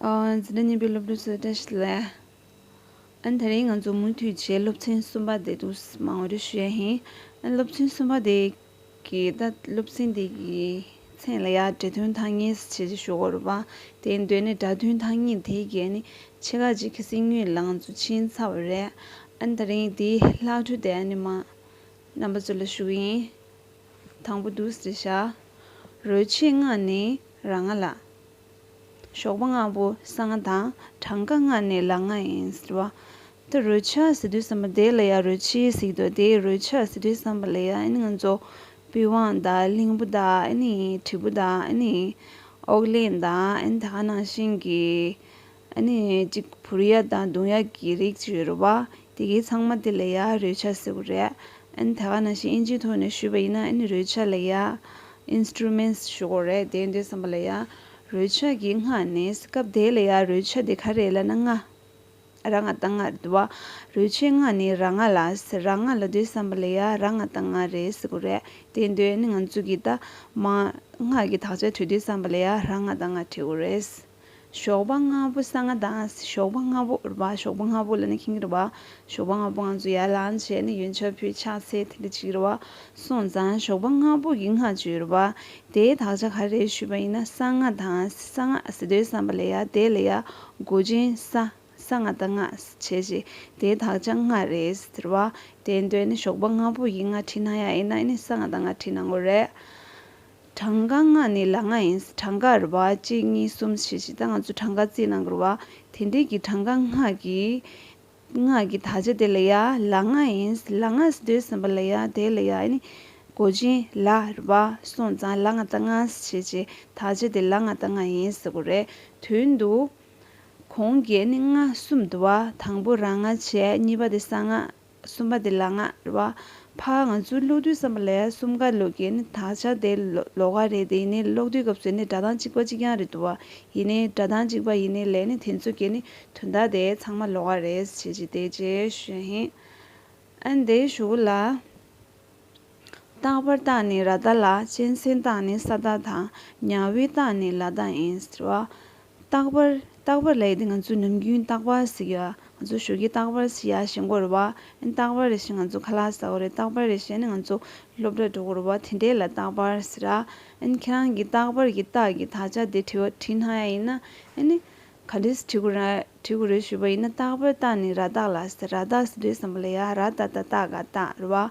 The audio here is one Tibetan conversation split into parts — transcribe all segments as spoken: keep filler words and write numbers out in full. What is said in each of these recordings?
འཛིན་གྲྭ་གཉིས་པའི་སློབ་ཕྲུག་ཚོ་བཀྲ་ཤིས་བདེ་ལེགས། ཨ་ནི་དེ་རིང་ང་ཚོ་མུ་མཐུད་བྱས་སློབ་ཚན་གསུམ་པ་དེ་འདུག་མང་བོ་རེ་ཞུ་ཡ་ཡིན། ཨ་ནི་སློབ་ཚན་གསུམ་པ་དེ་གི་ད་སློབ་ཚན་དེ་གི་མཚན་ལ་ཡ་སྒྲ་དོན་ཐ་སྙད་ཟེར་བྱས་ཞུ་དགོས་རེད་པ། དེ་འདོད་ནི་སྒྲ་དོན་ཐ་སྙད་དེ་གི་ཨ་ནི་ཕྱེད་ཀ་ཅིག་ཁ་སང་ཉིན་ལ་ང་ཚོ་ཕྱིན་ཚར་བ་རེད། ཨ་ནི་དེ་རིང་དེའི་ལྷག་འཕྲོས་དེ་ཨ་ནི་མ་རྣམ་པ་ཚོ་ལ་ཞུ་གི་ཡིན། དང་པོ་འདུག་ཟེར་ཤག་རོལ་ཆས་ལྔ་ནི་ར་ང་ལ། ཞོགས་པ་སྔ་པོ་གསང་སྔགས་དང་གྲངས་ཀ་ལྔ་ནི་ལ་ང་ཡིན་ཟེར་བ། ད་རོལ་ཆ་ཟེར་དུས་ཙམ་པ་དེ་ལ་ཡ་རོལ་ཆས་ཟེར་གྱི་འདུག་དེ་རོལ་ཆ་ཟེར་དུས་ཙམ་པ་ལ་ཡ་ཨ་ནི་ང་ཚོ་པི་ཝང་དང་གླིང་བུ་དང་ཨ་ནི་དྲིལ་བུ་དང་ཨ་ནི་ཨོག་ལན་དང་ཨ་ནི་ད་ག་ནང་བཞིན་གྱི་ཨ་ནི་གཅིག་བུར་ཡ་དང་བརྡུང་ཡ་གི་རིགས་ཅིག་ཡོད་རེད་བ། དེ་གའི་ཚང་མ་དེ་ལ་ཡ་རོལ་ཆ་ཟེར་གྱི་རེད། ཨ་ནི་ད་ག་ནང་བཞིན་ཨིན་ཇིའི་ཐོག་ནས་ཞུས་པ་ཡིན་ན་ཨ་ནི་རོལ་ཆ་ལ་ཡ་ཨིན་སི་ཊུ་མེན་ཊི་ཞུ་གི་རེད། དེ་འདྲ་བསམ་པ་ལ་ཡ་རོལ་ཆ་གི་སྔགས་ནི་སྐབས་དེ་ལ་ཡ་རོལ་ཆ་དེ་ག་རེ་ལབ་ན་ལྔ། ར་ང་ཏ་ལྔ་རེད་བ། རོལ་ཆའི་སྔགས་ནི་ར་ང་ལ་ཟེར། ར་ང་ལབ་དུས་ཙམ་པ་ལ་ཡ་ར་ང་ཏ་ལྔ་རེད་ཟེར་གྱི་རེད། དེ་འདྲ་ཨ་ནི་ང་ཚོ་གི་ད་མ་སྔགས་ཀྱི་དག་ཆ་འབྲི་དུས་ཙམ་པ་ལ་ཡ་ར་ང་ཏ་ལྔ་འབྲི་དགོས་རེད། ཞོགས་པ་སྔ་པོ་གསང་སྔགས་དང་། ཞོགས་པ་སྔ་པོ་རེད་པ། ཞོགས་པ་སྔ་པོ་ལབ་ན་མཁྱེན་གྱི་རེད་པ། ཞོགས་པ་སྔ་པོ་ང་ཚོ་ཡར་ལངས་བྱས་ནས་ཡོན་ཆབ་ཕུལ་ཕྱག་འཚལ་དེ་འདྲ་བྱེད་ཀྱི་རེད་པ། སོང་ཙང་ཞོགས་པ་སྔ་པོ་གི་སྔགས་ཅིག་ཡོད་རེད་པ། དེའི་དག་ཆ་ག་རེ་རེད་ཞུས་པ་ཡིན་ན་གསང་སྔགས་དང་། གསང་སྔགས་ཟེར་དུས་ཙམ་པ་ལ་ཡ་དེ་ལ་ཡ་མགོ་ཅན་ས། གསང་སྔགས་དང་སྔགས་བྱས་རྗེས་དེའི་དག་ཆ་ལྔ་རེད་ཟེར་བ། དེ་འདྲ་ནི་ཞོགས་པ་སྔ་པོ་ཡི་ལྔ་བྲིས་གནང་ཡ་ཡིན་ན་ཨ་ནི་གསང་སྔགས་དང་ལྔ་བྲིས་གནང་དགོས་རེད། གྲངས་ཀ་ལྔ་ནི་ལ་ལྔ་ཡིན། གྲངས་ཀ་རེད་བ། གཅིག་གཉིས་གསུམ་བྱས་རྗེས་ད་ང་ཚོ་གྲངས་ཀ་བརྩིས་གནང་དགོས་རེད་བ། དེ་འདྲའི་གི་གྲངས་ཀ་ལྔ་གི་ལྔ་གི་དག་ཆ་དེ་ལ་ཡ་ལ་ལྔ་ཡིན། ལ་ལྔ་ཟེར་དུས་ཙམ་པ་ལ་ཡ་དེ་ལ་ཡ་ཨ་ནི་མགོ་ཅན་ལ་རེད་བ། སོང་ཙང་ལ་ང་ཏ་ལྔ་བྱས་རྗེས་དག་ཆ་དེ་ལ་ང་ཏ་ལྔ་ཡིན་ཟེར་དགོས་རེད། དོན་དུ། གོང་གི་ནི་སྔགས་གསུམ་འདུག་བ། དང་པོ་ར་ང་བྱས། གཉིས་པ་དེ་གསང་སྔགས། གསུམ་པ་དེ་ལ་ལྔ་རེད་བ། ཕར་ང་ཚོ་ཀློག་དུས་ཙམ་པ་ལ་གསུམ་ཀ་ཀློག་གི་ནི་དག་ཆ་དེ་ལོ་ལོགས་ཀ་རེད། དེ་ཡིན་ནའི་ཀློག་དུས་སྐབས་སུ་ནི་སྒྲ་གདངས་གཅིག་པ་གཅིག་རྐྱང་རེད་འདུག་བ། ཡིན་ནའི་སྒྲ་གདངས་གཅིག་པ་ཡིན་ནའི་ལས་ནི་དེ་ཚོ་གི་ནི་དོན་དག་དེ་ཚང་མ་ལོགས་ཀ་རེད་ཟེར་གྱི་དེ་རྗེས་ཞུ་ཡིན། ཨ་ནི་དེའི་གཞུག་ལ། རྟག་པར་རྟགས་ནི་ར་བཏགས་ལ། གཅན་གཟན་རྟགས་ནི་ས་བཏགས་དང་། ཉ་དབུས་རྟགས་ནི་ལ་བཏགས་ཡིན་ཟེར་བ། རྟག་པར་རྟག་པར་ལབ་ཡས་དེ་ང་ཚོ་ནམ་རྒྱུན་རྟག་པར་ཟེར་གྱི་ཡོད། ང་ཚོ་ཞོགས་ཀས་རྟག་པར་ཟེར་ཡ་ཞེན་གྱི་ཡོད་རེད་བ། ཨ་ནི་རྟག་པར་རེ་བཞིན་ང་ཚོ་ཁ་ལག་ཟ་གི་ཡོད་རེད། རྟག་པར་རེ་བཞིན་ནི་ང་ཚོ་སློབ་གྲྭ་འགྲོ་གི་ཡོད་རེད་བ། དེ་འདྲའི་ལ་རྟག་པར་ཟེར་ར། ཨ་ནི་ཁྱེད་རང་གིས་རྟག་པར་གྱི་རྟགས་ཀྱི་དག་ཆ་དེ་བྲི་བ་བྲིས་གནང་ཡ་ཡིན་ན་ཨ་ནི། ག་འདྲས་བྲི་དགོས་རེད། བྲི་དགོས་རེད་ཞུས་པ་ཡིན་ན་རྟག་པར་རྟགས་ནི་ར་བཏགས་ལ་ཟེར། ར་བཏགས་ཟེར་དུས་ཙམ་པ་ལ་ཡ་ར་ཏ་བཏགས་རྟ་ག་རྟགས་རེད་བ།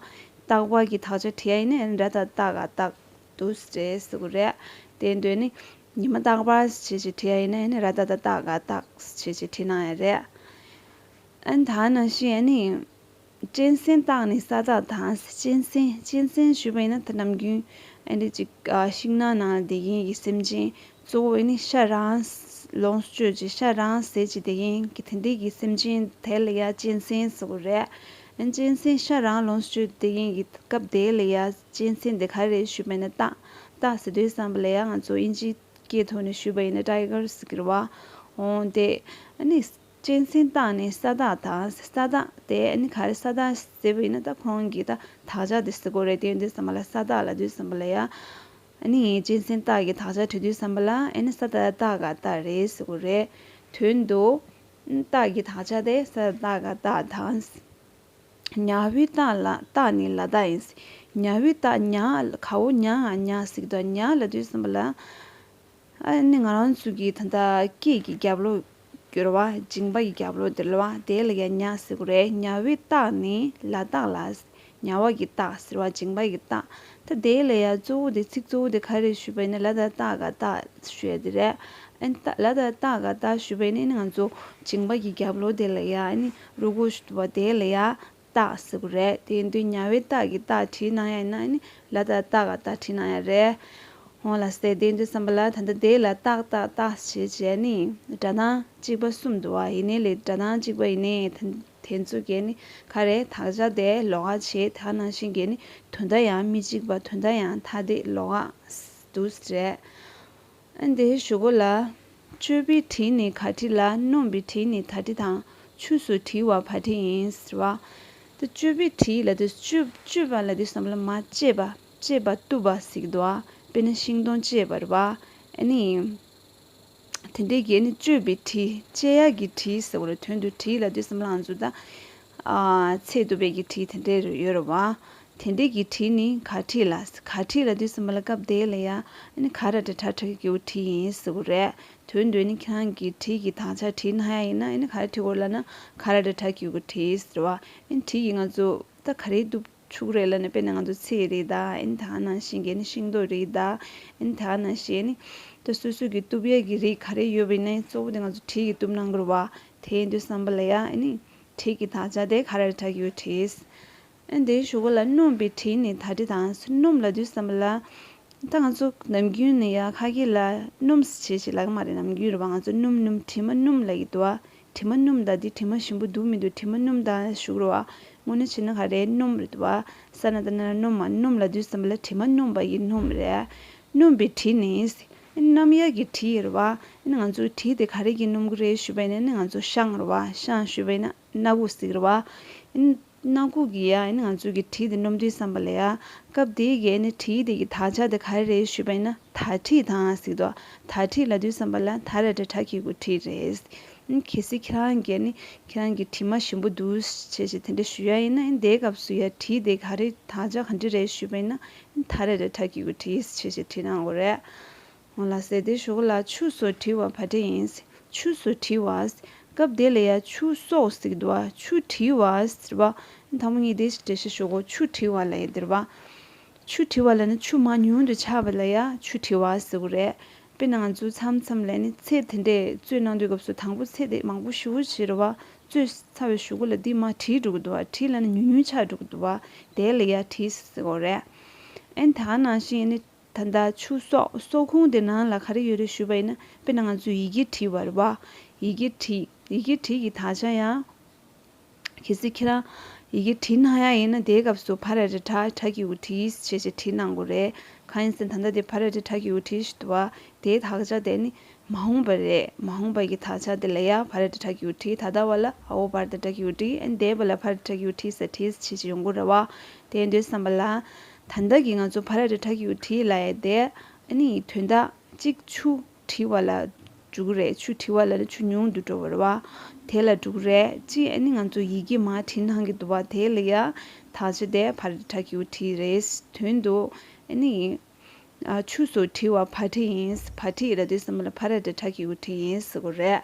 རྟག་པ་གི་དག་ཆ་བྲི་ཡ་ཡིན་ན་ར་ཏ་བཏགས་རྟ་ག་རྟགས་འདུག་སེ་རེད་ཟེར་དགོས་རེད། དེ་འདོད་ནི་ཉི་མ་རྟག་པར་ཞེས་བྲི་ཡ་ཡིན་ན་ར་ཏ་བཏགས་རྟ་ག་རྟགས་ཞེས་བྲིས་གནང་ཡ་རེད། ཨ་ནི་ད་ནང་བཞིན་ཨ་ནི། གཅན་གཟན་རྟགས་ནི་ས་བཏགས་དང་། གཅན་གཟན། གཅན་གཟན་ཞུས་པ་ཡིན་ན་ད་ནམ་རྒྱུན་ཨ་ནི་ཅིག་ཨ་ཤིང་ནགས་ནང་བསྡད་མཁན་གྱི་སེམས་ཅན་གཙོ་བོ་ཨ་ནི་ཤ་རང་ལོངས་སྤྱོད་ཅིག་ཤ་རང་ཟས་ཅིག་བསྡད་མཁན་གྱི་དེ་འདྲའི་གི་སེམས་ཅན་དེ་ལ་ཡ་གཅན་གཟན་ཟེར་གྱི་རེད། ཨ་ནི་གཅན་གཟན་ཤ་རང་ལོངས་སྤྱོད་བསྡད་མཁན་གྱི་སྐབས་དེ་ལ་ཡ་གཅན་གཟན་དེ་ག་རེ་རེད་ཞུས་པ་ཡིན་ན་རྟགས། རྟགས་ཟེར་དུས་ཙམ་པ་ལ་ཡ་ང་ཚོ་དབྱིན་ཇི་སྐད་ཐོག་ནས་ཞུས་པ་ཡིན་ན་ཊའི་གར་ཟེར་གྱི་རེད་བ། འོང་དེ་ཨ་ནི། གཅན་གཟན་རྟགས་ནི་ས་བཏགས་དང་། ས་བཏགས་དེ་ཨ་ནི་ག་རེ་ས་བཏགས་ཟེར་བ་ཡིན་ན་ད་ཁོང་གི་ད་དག་ཆ་དེ་ཟེར་དགོས་རེད། དེ་ཡིན་དུས་ཙམ་པ་ལ་ས་བཏགས་ལབ་དུས་ཙམ་པ་ལ་ཡ། ཨ་ནི་གཅན་གཟན་རྟགས་ཀྱི་དག་ཆ་བྲི་དུས་ཙམ་པ་ལ་ཨ་ནི་ས་བཏགས་རྟ་ག་རྟགས་རེད་ཟེར་དགོས་རེད། དོན་དུ། རྟགས་ཀྱི་དག་ཆ་དེ་ས་བཏགས་རྟ་ག་རྟགས་དང་། ཉ་དབུས་རྟགས་ལ་རྟགས་ནི་ལ་བཏགས་ཡིན། ཉ་དབུས་རྟགས་ཉ་ག་འོ་ཉ་ང་ཉ་ཟེར་གྱི་འདུག་ཉ་ལབ་དུས་ཙམ་པ་ལ། ཨ་ནི་ང་རང་ཚོ་གི་ད་ལྟ་སྐེ་གི་རྒྱབ་ལོགས་ཡོད་རེད་བ། མཇིང་པ་གི་རྒྱབ་ལོགས་དེ་རེད་བ། དེ་ལ་ཡ་ཉ་ཟེར་གྱི་རེད། ཉ་དབུས་རྟགས་ནི་ལ་རྟགས་ལ། ཉ་བ་གི་རྟགས་ཟེར་བ་མཇིང་པ་གི་རྟགས། ད་དེ་ལ་ཡ་གཙོ་བོ་དེ་ཚིག་གཙོ་བོ་དེ་ག་རེ་ཞུས་པ་ཡིན་ན་ལ་ད་རྟགས་ག་རྟགས་ཞུ་ཡ་དེ་རེད། ཨ་ནི་ད་ལ་ད་རྟགས་ག་རྟགས་ཞུས་པ་ཡིན་ན་ཨ་ནི་ང་ཚོ་མཇིང་པ་གི་རྒྱབ་ལོགས་དེ་ལ་ཡ་ཨ་ནི་རུས་ཁོག་ཞུ་བ་དེ་ལ་ཡ། རྟགས་ཟེར་གྱི་རེད། དེ་ཡིན་དུས་ཉ་དབུས་རྟགས་ཀྱི་རྟགས་བྲིས་གནང་ཡ་ཡིན་ན་ནི་ལ་ད་རྟགས་ག་རྟགས་བྲིས་གནང་ཡ་རེད། འོང་ལགས་སེ། དེ་ཡིན་དུས་ཙམ་པ་ལ་ད་ལྟ་དེ་ལ་རྟགས་རྟགས་རྟགས་ཞེས་བྱས་ནི་སྒྲ་གདངས་གཅིག་པ་གསུམ་འདུག་བ། ཡིན་ནའི་ལས་སྒྲ་གདངས་གཅིག་པ་ཡིན་ནའི་དེ་དེ་ཚོ་གས་ནི་ག་རེ་དག་ཆ་དེ་ལོགས་ཀ་བྱེད། དེ་ནང་བཞིན་གས་ནི་དོན་དག་ཡང་མི་གཅིག་པ། དོན་དག་ཡང་ཐ་དད་ལོགས་ཀ་འདུག་སེ་རེད། ཨ་འདིའི་གཞུག་གུ་ལ། གཅོད་པའི་དྲི་ནི་ག་དྲི་ལ། སྣོམ་པའི་དྲི་ནི་ད་དྲི་དང་། ཆུས་སུ་དྲི་བ་བ་དྲི་ཡིན་ཟེར་བ། ད་གཅོད་པའི་དྲི་ལབ་དུས་གཅོད་གཅོད་པ་ལབ་དུས་ཙམ་པ་ལ་མར་བཅད་པ་བཅད་པ་གཏུབ་པ་ཟེར་གྱི་འདུག་ཨ། དཔེར་ན་ཤིང་སྡོང་བཅད་པ་རེད་བ། ཨ་ནི། དེ་འདྲའི་གི་ནི་གཅོད་པའི་དྲི། གཅད་ཡག་གི་དྲི་ཟེར་བ་རེད། དོན་དུ་དྲི་ལབ་དུས་ཙམ་པ་ལ་ང་ཚོ་ད། ཨ། ཚད་བསྡུ་བའི་གི་དྲི་དེ་འདྲའི་ཡོད་རེད་བ། དེ་འདྲའི་གི་དྲི་ནི་གར་ཁྲིད་ལ། གར་ཁྲིད་ལབ་དུས་ཙམ་པ་ལ་སྐབས་དེ་ལ་ཡ་ཨ་ནི་ག་ར་སྒྲ་གྲགས་གྲགས་ཀྱི་དྲི་ཡིན་ཟེར་གི་རེད། དོན་དུ་ནི་ཁྱེད་རང་གི་དྲི་གི་དག་ཆ་དྲི་ན་ཡ་ཡིན་ན་ཨ་ནི་ག་ར་ཁྲིད་དགོས་ལབ་ན་ག་ར་སྒྲ་གྲགས་ཀྱི་དྲི་ཟེར་བ། ཨ་ནི་དྲི་གི་ང་ཚོ་ད་ག་རེ་བསྡུ་ཆོག་རེད་ལབ་ན། དཔེར་ན་ང་ཚོ་ཚེ་རེད་ད། ཨ་ནི་ད་ནང་བཞིན་གྱི་ནི་ཤིང་ཏོག་རེད་ད། ཨ་ནི་ད་ནང་བཞིན་ནི་ད་སོ་སོ་གི་གཏུབ་ཡས་ཀྱི་རིགས་ག་རེ་ཡོད་པ་ཡིན་ན་གཙོ་བོ་དེ་ང་ཚོ་དྲི་གིས་གཏུབ་གནང་གི་རེད་བ། དེ་ཡིན་དུས་ཙམ་པ་ལ་ཡ་ཨ་ནི་དྲི་གི་དག་ཆ་དེ་ག་ར་སྒྲ་གྲགས་ཀྱི་དྲི། ཨ་ནི་དེའི་གཞུག་གུ་ལ་སྣོམ་པའི་དྲི་ནི་ད་དྲི་དང་། སྣོམ་ལབ་དུས་ཙམ་པ་ལ། ད་ང་ཚོ་ནམ་རྒྱུན་ནས་ཡ་ཁ་སྐད་ལ་སྣོམས་བྱེད་ཅེས་ལབ་ཀྱི་མ་རེད། ནམ་རྒྱུན་རེད་བ། ང་ཚོ་སྣུམ་སྣུམ། དྲི་མ་སྣུམ་ལབ་ཀྱི་འདུག་བ། དྲི་མ་སྣུམ་ད་འདི་དྲི་མ་ཞིམ་པོ་འདུག་མི་འདུག་དྲི་མ་སྣུམ་ད་ཞུ་གི་རེད་བ། དངོས་གནས་བྱས་ན་ག་རེ། སྣོམ་རེད་འདུག་བ། ས་ན་བཏགས་སྣ་ན་སྣོམ་མ། སྣོམ་ལབ་དུས་ཙམ་པ་ལ་དྲི་མ་སྣོམ་པ་ཡི་སྣོམ་རེད། སྣོམ་པའི་དྲི་ནི། སྣམ་ཡག་གི་དྲི་རེད་བ། ཨ་ནི་ང་ཚོ་དྲི་དེ་ག་རེ་གིས་སྣོམ་གི་རེད་ཞུས་པ་ཡིན་ན་ཨ་ནི་ང་ཚོ་བཤང་རེད་བ། བཤང་ཞུས་པ་ཡིན་ན་སྣ་ཁུག་ཟེར་གི་རེད་བ། ཨ་ནི་སྣ་ཁུག་གིས་ཡ་ཨ་ནི་ང་ཚོ་གི་དྲི་དེ་སྣོམ་དུས་ཙམ་པ་ལ་ཡ། སྐབས་དེའི་གི་ཨ་ནི་དྲི་དེ་གི་དག་ཆ་དེ་ག་རེ་རེད་ཞུས་པ་ཡིན་ན་དག་དྲི་དང་ཟེར་གི་འདུག་དག་དྲི་ལབ་དུས་ཙམ་པ་ལ་ད་ར་སྒྲ་གྲགས་ཀྱི་གི་དྲི་རེད། ཨ་ནི་གལ་སྲིད་ཁྱེད་རང་གིས་ཨ་ནི་ཁྱེད་རང་གི་དྲི་མ་ཞིམ་པོ་འདུག་ཅེས་ཅེས་དེ་འདྲ་ཞུ་ཡ་ཡིན་ན། ཨ་ནི་དེའི་སྐབས་སུ་ཡ་དྲི་དེ་ག་རེ། དག་ཆ་ག་འདྲ་རེད་ཞུས་པ་ཡིན་ན། ཨ་ནི་ད་ར་སྒྲ་གྲགས་ཀྱི་གི་དྲི་ཅེས་ཅེས་དྲི་གནང་དགོས་རེད། འོ་ལགས་སེ། དེའི་གཞུག་གུ་ལ་ཆུ་སོགས་བྲི་བ་བ་དྲི་ཡིན། ཆུ་སོགས་བྲི་བ། སྐབས་དེ་ལ་ཡ་ཆུ་སོགས་ཟེར་གི་འདུག་བ། ཆུ་བྲི་བ་ཟེར་བ། དང་པོ་ཉིད་དེ་འགྲེལ་བཤད་ཞུ་གོ། ཆུ་བྲི་བ་ལབ་ཡ་དེ་རེད་བ། ཆུ་བྲི་བ་ལབ་ན་ཆུ་མར་ཉུང་དུ་ཆགས་པ་ལ་ཡ་ཆུ་བྲི་བ་ཟེར་གི་རེད། དཔེར་ན་ང་ཚོ་མཚམས་མཚམས་ལ་ནི་ཚལ་དེ་འདྲས་བཙོས་གནང་དུས་སྐབས་སུ་དང་པོ་ཚལ་དེ་མང་པོ་ཞེ་པོ་ཅིག་རེད་བ། བཙོས་ཚར་བའི་གཞུག་གུ་ལ་འདི་མར་བྲི་འགྲོ་གི་འདུག་བ། བྲི་ལབ་ན་ཉུང་ཉུང་ཆགས་འགྲོ་གི་འདུག་བ། དེ་ལ་ཡ་བྲི་ཟེར་གི་རེད། ཨ་ནི་ད་ག་ནང་བཞིན་ནི། ད་ལྟ་ཆུ་སོགས། སོགས་ཁུངས་དེ་ནང་ལ་ག་རེ་ཡོད་རེད་ཞུས་པ་ཡིན་ན། དཔེར་ན་ང་ཚོས་ཡི་གེ་བྲིས་པ་རེད་བ། ཡི་གེ་བྲིས། ཡི་གེ་བྲིས་ཀྱི་དག་ཆ་ཡང་། གལ་སྲིད་ཁྱེད་རང་ཡི་གེ་བྲིས་གནང་ཡ་ཡིན་ན་དེའི་སྐབས་སུ་བ་ར་སྒྲ་བྲ། བྲ་གི་གུ་བྲིས་ཞེས་བྱས་བྲིས་གནང་དགོས་རེད། གང་ཡིན་ཟེར་ན་ད་ལྟ་དེ་བ་ར་སྒྲ་བྲ་གི་གུ་བྲིས་ཞེས་འདུག་བ། དེའི་དག་ཆ་དེ་ནི་མ་འོངས་པ་རེད། མ་འོངས་པ་གི་དག་ཆ་དེ་ལ་ཡ་བ་ར་སྒྲ་བྲ་གི་གུ་བྲིས། ད་ལྟ་བ་ལ་འ་འོག་བ་ར་སྒྲ་བྲ་གི་གུ་བྲིས། ཨ་ནི་འདས་པ་ལ་བ་ར་སྒྲ་བྲ་གི་གུ་བྲིས་ཟེར་བྲིས་བྱས་བྱས་ཡོང་གི་རེད་བ། དེ་ཡིན་དུས་ཙམ་པ་ལ། ད་ལྟ་གི་ང་ཚོ་བ་ར་སྒྲ་བྲ་གི་གུ་བྲིས་ལབ་ཡ་དེ། ཨ་ནི་དོན་དག་གཅིག་ཆུ་བྲི་བ་ལ་འགྲོ་གི་རེད། ཆུ་བྲི་བ་ལབ་ན་ཆུ་ཉུང་དུ་འགྲོ་བ་རེད་བ། དེ་ལ་འགྲོ་གི་རེད། གཅིག་ཨ་ནི་ང་ཚོ་ཡི་གེ་མར་བྲིས་གནང་གི་འདུག་བ། དེ་ལ་ཡ་དག་ཆ་དེ་བ་ར་སྒྲ་བྲ་གི་གུ་བྲིས་རེད། དོན་དུ་ཨ་ནི། ཨ། ཆུ་སོགས་བྲི་བ་བ་བྲི་ཡིན། བ་བྲི་ལབ་དུས་ཙམ་པ་ལ་བ་ར་སྒྲ་བྲ་གི་གུ་བྲིས་ཡིན་ཟེར་དགོས་རེད།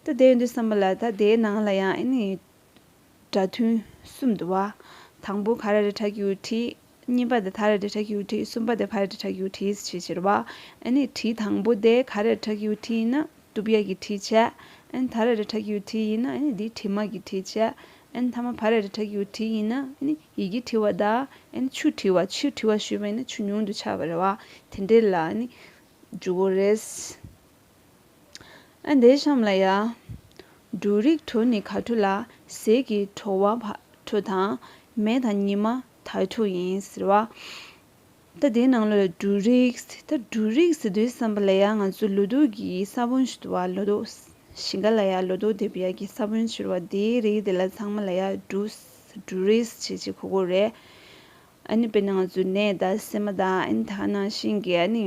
ད་དེ་ཡིན་དུས་ཙམ་པ་ལ་ད་དེའི་ནང་ལ་ཡང་ཨ་ནི་སྒྲ་དོན་གསུམ་འདུག་བ། དང་པོ་ག་ར་སྒྲ་བྲ་གི་གུ་བྲིས། གཉིས་པ་དེ་ད་ར་སྒྲ་བྲ་གི་གུ་བྲིས། གསུམ་པ་དེ་བ་ར་སྒྲ་བྲ་གི་གུ་བྲིས་ཞེས་བྱས་རེད་བ། ཨ་ནི་བྲིས་དང་པོ་དེ་ག་ར་སྒྲ་བྲ་གི་གུ་བྲིས་ཡིན་ན་གཏུབ་ཡག་གི་བྲིས་བྱས། ཨ་ནི་ད་ར་སྒྲ་བྲ་གི་གུ་བྲིས་ཡིན་ན་ཨ་ནི་འདི་དྲི་མ་གི་བྲིས་བྱས། ཨ་ནི་མཐའ་མ་བ་ར་སྒྲ་བྲ་གི་གུ་བྲིས་ཡིན་ན་ཨ་ནི་ཡི་གེ་བྲི་བ་དང་། ཨ་ནི་ཆུ་བྲི་བ། ཆུ་བྲི་བ་ཞུས་པ་ཡིན་ན་ཆུ་ཉུང་དུ་ཆགས་པ་རེད་བ། དེ་འདྲས་ལ་ཨ་ནི་འཇུག་གི་རེད། ཨ་ནི་དེའི་གཤམ་ལ་ཡ། འབྲུ་རིགས་གྲོ་ནི་ག་གྲོ་ལ། ཟས་ཀྱི་གྲོ་བ་བ་གྲོ་དང་། མེ་དང་ཉི་མ་དྭ་གྲོ་ཡིན་ཟེར་བ། ད་དེའི་ནང་ལོགས་ལ་འབྲུ་རིགས། ད་འབྲུ་རིགས་ཟེར་དུས་ཙམ་པ་ལ་ཡ་ང་ཚོ་ལོ་ཏོག་གི་ས་བོན་ཞིག་འདུག་བ། ལོ་ཏོག་ཞིང་ཁ་ལ་ཡ་ལོ་ཏོག་འདེབས་ཡག་གི་ས་བོན་ཞིག་རེད་བ། དེའི་རིགས་དེ་ལ་ཚང་མ་ལ་ཡ་འབྲུ། འབྲུ་རིགས་བྱས་བྱས་གོ་གི་རེད། ཨ་ནི་དཔེར་ན་ང་ཚོ་ནས་དང་སྲན་མ་དང་། ཨ་ནི་ད་ག་ནང་བཞིན་གྱི་ཨ་ནི།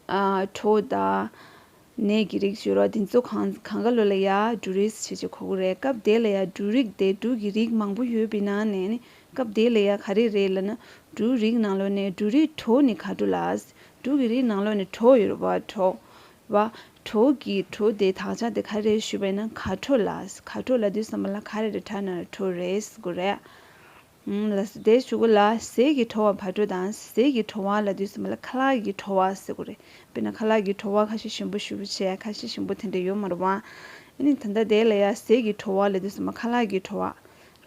ཨ། གྲོ་དང་། ནས་ཀྱི་རིགས་ཡོད་རེད་བ། དེ་ཚོ་གང་གང་ག་ལོ་ལ་ཡ་འབྲུ་རིགས་བྱས་བྱས་གོ་གི་རེད། སྐབས་དེ་ལ་ཡ་འབྲུ་རིགས་དེ་འབྲུ་གི་རིགས་མང་པོ་ཡོད་པའི་ནང་ནས་ནི། སྐབས་དེ་ལ་ཡ་ག་རེ་རེད་ལབ་ན། འབྲུ་རིགས་ནང་ལོགས་ནས་འབྲུ་རིགས་གྲོ་ནི་ག་གྲོ་ལ། འབྲུ་གི་རིགས་ནང་ལོགས་ནས་གྲོ་ཡོད་རེད་བ། གྲོ། བ། གྲོ་གི་གྲོ་དེ་དག་ཆ་དེ་ག་རེ་རེད་ཞུས་པ་ཡིན་ན་ག་གྲོ་ལ། ག་གྲོ་ལབ་དུས་ཙམ་པ་ལ་ག་ར་སྒྲ་བྲ་ན་ར་གྲོ་རེད་ཟེར་གི་རེད། ཨུམ། ལགས་སོ། དེའི་གཞུག་གུ་ལ་ཟས་ཀྱི་གྲོ་བ་བ་གྲོ་དང་། ཟས་ཀྱི་གྲོ་བ་ལབ་དུས་ཙམ་པ་ལ་ཁ་ལག་གི་གྲོ་བ་ཟེར་གི་རེད། དཔེར་ན་ཁ་ལག་གི་གྲོ་བ་ཁ་ཤས་ཞིམ་པོ་ཞེ་པོ་བྱས། ཁ་ཤས་ཞིམ་པོ་དེ་འདྲ་ཡོད་མ་རེད་བ། ཨ་ནི་ད་ལྟ་དེ་ལ་ཡ་ཟས་ཀྱི་གྲོ་བ་ལབ་དུས་ཙམ་པ་ཁ་ལག་གི་གྲོ་བ་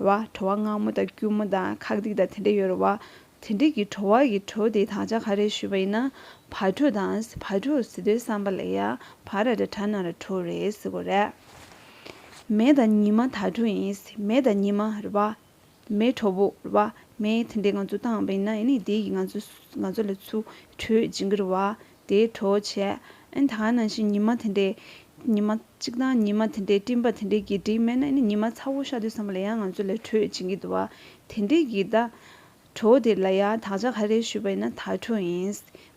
རེད་བ། གྲོ་བ་མངར་མོ་དང་སྐྱུར་མོ་དང་ཁག་ཏིག་དང་དེ་འདྲ་ཡོད་རེད་བ། དེ་འདྲ་གི་གྲོ་བ་གི་གྲོ་དེའི་དག་ཆ་ག་རེ་ཞུས་པ་ཡིན་ན་བ་གྲོ་དང་། བ་གྲོ་ཟེར་དུས་ཙམ་པ་ལ་ཡ་བ་ར་སྒྲ་བྲ་ན་ར་གྲོ་རེད་ཟེར་གི་རེད། མེ་དང་ཉི་མ་དྭ་གྲོ་ཡིན། མེ་དང་ཉི་མ་རེད་བ། མེ་དྲོ་པོ་རེད་བ། མེ་དེ་འདྲས་ང་ཚོ་བཏང་བ་ཡིན་ན་ཨ་ནི་དེ་གིས་ང་ཚོ་ང་ཚོ་ལ་ཚུར་དྲོད་སྦྱིན་གྱི་རེད་བ། དེ་དྲོ་བྱས། ཨ་ནི་ད་ག་ནང་བཞིན་ཉི་མ་དེ་འདྲས། ཉི་མ་གཅིག་དང་ཉི་མ་དེ་འདྲས་སྤྲིན་པ་དེ་འདྲས་ཀྱིས་སྒྲིབ་མེད་ན་ཨ་ནི་ཉི་མ་ཚ་པོ་ཤར་དུས་ཙམ་པ་ལ་ཡང་ང་ཚོ་ལ་དྲོད་སྦྱིན་གྱི་འདུག་བ། དེ་འདྲས་ཀྱིས་ད། གྲོ་དེ་ལ་ཡང་དག་ཆ་ག་རེ་ཞུས་པ་ཡིན་ན་དག་གྲོ་ཡིན།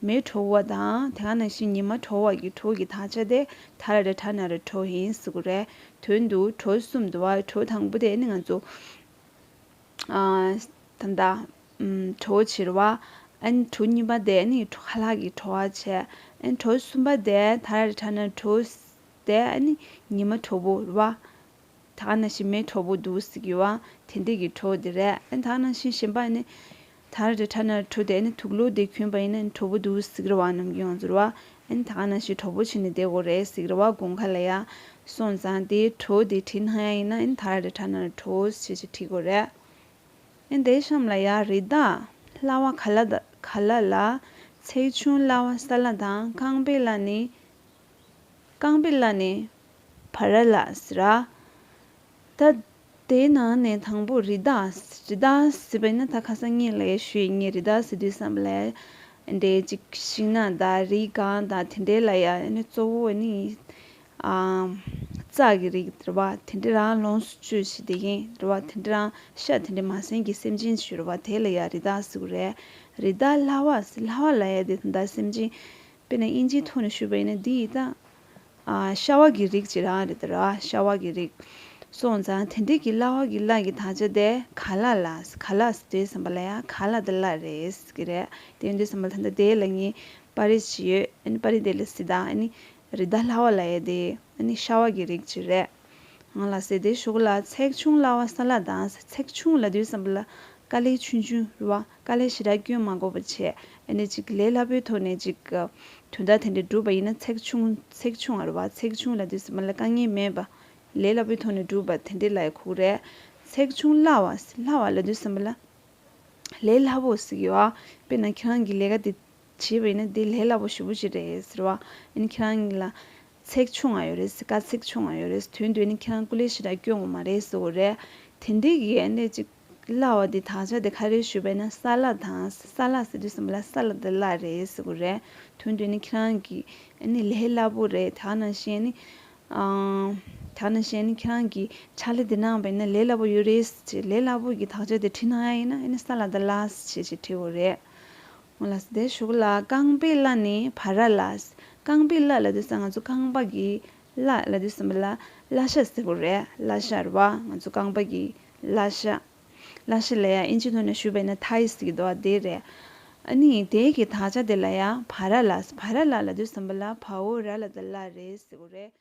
མེ་གྲོ་བ་དང་དེ་ག་ནང་བཞིན་ཉི་མ་གྲོ་བ་གི་གྲོ་གི་དག་ཆ་དེ་ད་ར་ཏ་གྲ་ན་རོ་གྲོ་ཡིན་ཟེར་གོ་རེད། དོན་དུ་གྲོ་གསུམ་འདུག་བ། གྲོ་དང་པོ་དེ་ནི་ང་ཚོ་ཨ་ད་ལྟ་ཨམ་གྲོ་བྱེད་རེད་བ། ཨ་ནི་གྲོ་གཉིས་པ་དེ་ནི་གྲོ་ཁ་ལག་གི་གྲོ་བ་བྱས། ཨ་ནི་གྲོ་གསུམ་པ་དེ་ད་ར་ཏ་གྲ་ན་རོ་གྲོ་དེ་ཨ་ནི་ཉི་མ་གྲོ་བོ་རེད་བ། ད་ག་ནང་བཞིན་མེ་གྲོ་བོ་འདུག་ཟེར་གི་བ། དེ་འདྲས་ཀྱི་གྲོ་དེ་རེད། ཨ་ནི་ད་ག་ནང་བཞིན་གཞན་པ་ནི་ད་ར་ཏ་གྲ་ན་རོ་གྲོ་དེ་ནི་དུག་ལོག་དེ་གྱོན་པ་ཡིན་ན་ནི་གྲོ་བོ་འདུག་ཟེར་གི་རེད་བ། ནམ་རྒྱུན་ང་ཚོ་རེད་བ། ཨ་ནི་ད་ག་ནང་བཞིན་གྲོ་བོ་བྱས་ནས་བསྡད་དགོས་རེད་ཟེར་གི་རེད་བ། དགུན་ཁ་ལ་ཡ། སོང་ཙང་དེའི་གྲོ་དེ་བྲིས་གནང་ཡ་ཡིན་ན་ཨ་ནི་ད་ར་ཏ་གྲ་ན་རོ་གྲོ་ཞེས་བྲིས་དགོས་རེད། ཨ་ནི་དེའི་གཤམ་ལ་ཡ་རི་དྭགས་གླ་བ་ག་ལ་ད་ག་ལ་ལ། ཚེག་ཆུང་གླ་བ་ས་ལ་དང་རྐང་པའི་བརླ་ནི། རྐང་པའི་བརླ་ནི་བ་ར་ལ་ཟེར་ར། ད་དེའི་ནང་ནས་དང་པོ་རི་དྭགས། རི་དྭགས་ཟེར་བ་ཡིན་ན་ད་ཁ་སང་ངས་ལབ་ཡ་ཞུས་ཡིན། ངས་རི་དྭགས་ཟེར་དུས་ཙམ་པ་ལ་ཡ་འདྲའི་ཅིག་ཤིང་ནགས་དང་རི་སྒང་དང་དེ་འདྲའི་ལ་ཡ་ཨ་ནི་གཙོ་བོ་ཨ་ནི་ཨ་རྩྭ་གི་རིགས་རེད་བ། དེ་འདྲ་རང་ལོངས་སུ་སྤྱོད་བྱེད་དེ་ཡིན་རེད་བ། དེ་འདྲ་རང་ཤ་དེ་འདྲ་མ་ཟན་གྱི་སེམས་ཅན་ཞིག་རེད་བ། དེ་ལ་ཡ་རི་དྭགས་ཟེར་གི་རེད། རི་དྭགས་གླ་བ་ཟེར། གླ་བ་ལབ་ཡ་དེ་ད་ལྟ་སེམས་ཅན། དཔེར་ན་དབྱིན་ཇིའི་ཐོག་ནས་ཞུས་པ་ཡིན་ན་འདི་ཡི་ད་ཨ་ཤ་བ་གི་རིགས་ཅིག་རང་རེད་ད་ར། ཤ་བ་གི་རིགས། སོང་ཙང་དེ་འདྲས་ཀྱི་གླ་བ་གི་གླ་གི་དག་ཆ་དེ་ག་ལ་ལ། ག་ལ་ཟེར་དུས་ཙམ་པ་ལ་ཡ་ག་ལ་དང་གླ་རེད་ཟེར་གི་རེད། དེ་ཡིན་དུས་ཙམ་པ་ལ་ད་ལྟ་དེ་ལ་ངས་པར་རིས་ཅིག་ཡོད། ཨ་ནི་པར་རིས་དེ་ལ་གཟིགས་དང་། ཨ་ནི་རི་དྭགས་གླ་བ་ལབ་ཡ་དེ་ཨ་ནི་ཤ་བ་གི་རིགས་ཅིག་རེད། ང་ལ་ཟེར་དེ་ཞོག་ལ། ཚེག་ཆུང་གླ་བ་ས་ལ་དང་། ཚེག་ཆུང་ལབ་དུས་ཙམ་པ་ལ་དཀའ་ལས་ཆུང་ཆུང་རེད་བ། དཀའ་ལས་ཞེ་དྲག་སྐྱོན་མ་དགོས་པ་བྱས། ཨ་ནི་ཅིག་ལས་སླ་པོའི་ཐོག་ནས་ཅིག་དོན་དག་དེ་འདྲ་སྒྲུབ་པ་ཡིན་ན་ཚེག་ཆུང་། ཚེག་ཆུང་ཨ་རེད་བ། ཚེག་ཆུང་ལབ་དུས་ཙམ་པ་ལ་དཀའ་ངལ་མེད་པ། ལས་སླ་པོའི་ཐོག་ནས་སྒྲུབ་པ་དེ་འདྲ་ལ་ཡ་གོ་གི་རེད། ཚེག་ཆུང་གླ་བ། གླ་བ་ལབ་དུས་ཙམ་པ་ལ་ལས་སླ་པོ་ཟེར་གི་བ། དཔེར་ན་ཁྱེད་རང་གི་ལས་ཀ་དེ་བྱས་པ་ཡིན་ན་དེ་ལས་སླ་པོ་ཞེ་པོ་ཅིག་རེད་ཟེར་བ། ཨ་ནི་ཁྱེད་རང་ལ་ཚེག་ཆུང་ང་ཡོད་རེད། དཀའ་ཚེགས་ཆུང་ང་ཡོད་རེད། དོན་དུ་ཨ་ནི་ཁྱེད་རང་སྐུ་ལས་ཞེ་དྲག་སྐྱོན་དགོས་མ་རེད་ཟེར་གོ་རེད། དེ་འདྲའི་གི་ཨ་ནི་ཅིག་གླ་བ་དེ་དག་ཆ་དེ་ག་རེ་ཞུས་པ་ཡིན་ན་ས་ལ་དང་། ས་ལ་ཟེར་དུས་ཙམ་པ་ལ་ས་ལ་དང་གླ་རེད་ཟེར་གོ་རེད། དོན་དུ་ཨ་ནི་ཁྱེད་རང་གི་ཨ་ནི་ལས་སླ་པོ་རེད། དེ་ནང་བཞིན་ཨ་ནི་ཨང་། དེ་ནང་བཞིན་ཨ་ནི་ཁྱེད་རང་གི་ཕྱག་ལས་དེ་གནང་བ་ཡིན་ན་ལས་སླ་པོ་ཡོད་རེད་ཟེར། ལས་སླ་པོ་གི་དག་ཆ་དེ་བྲིས་གནང་ཡ་ཡིན་ན་ཨ་ནི་ས་ལ་དང་གླ་ཟེར་བྱས་བྲིས་དགོས་རེད། འོ་ལགས་སོ། དེ་ཞོག་ལ། རྐང་པའི་བརླ་ནི་བ་ར་ལ། རྐང་པའི་བརླ་ལབ་དུས་ཙམ་ང་ཚོ་རྐང་པ་གི་བརླ་ལབ་དུས་ཙམ་པ་ལ་བརླ་ཤ་ཟེར་གོ་རེད། བརླ་ཤ་རེད་བ། ང་ཚོ་རྐང་པ་གི་བརླ་ཤ། བརླ་ཤ་ལ་ཡ་དབྱིན་ཇིའི་ཐོག་ནས་ཞུས་པ་ཡིན་ན་ཐའི་ཟེར་གི་འདུག་བ། དེ་རེད། ཨ་ནི་དེ་གི་དག་ཆ་དེ་ལ་ཡ་བ་ར་ལ། བ་ར་ལ་ལབ་དུས་ཙམ་པ་ལ་བ་འོག་ར་ལ་དང་གླ་རེད་ཟེར་གོ་རེད།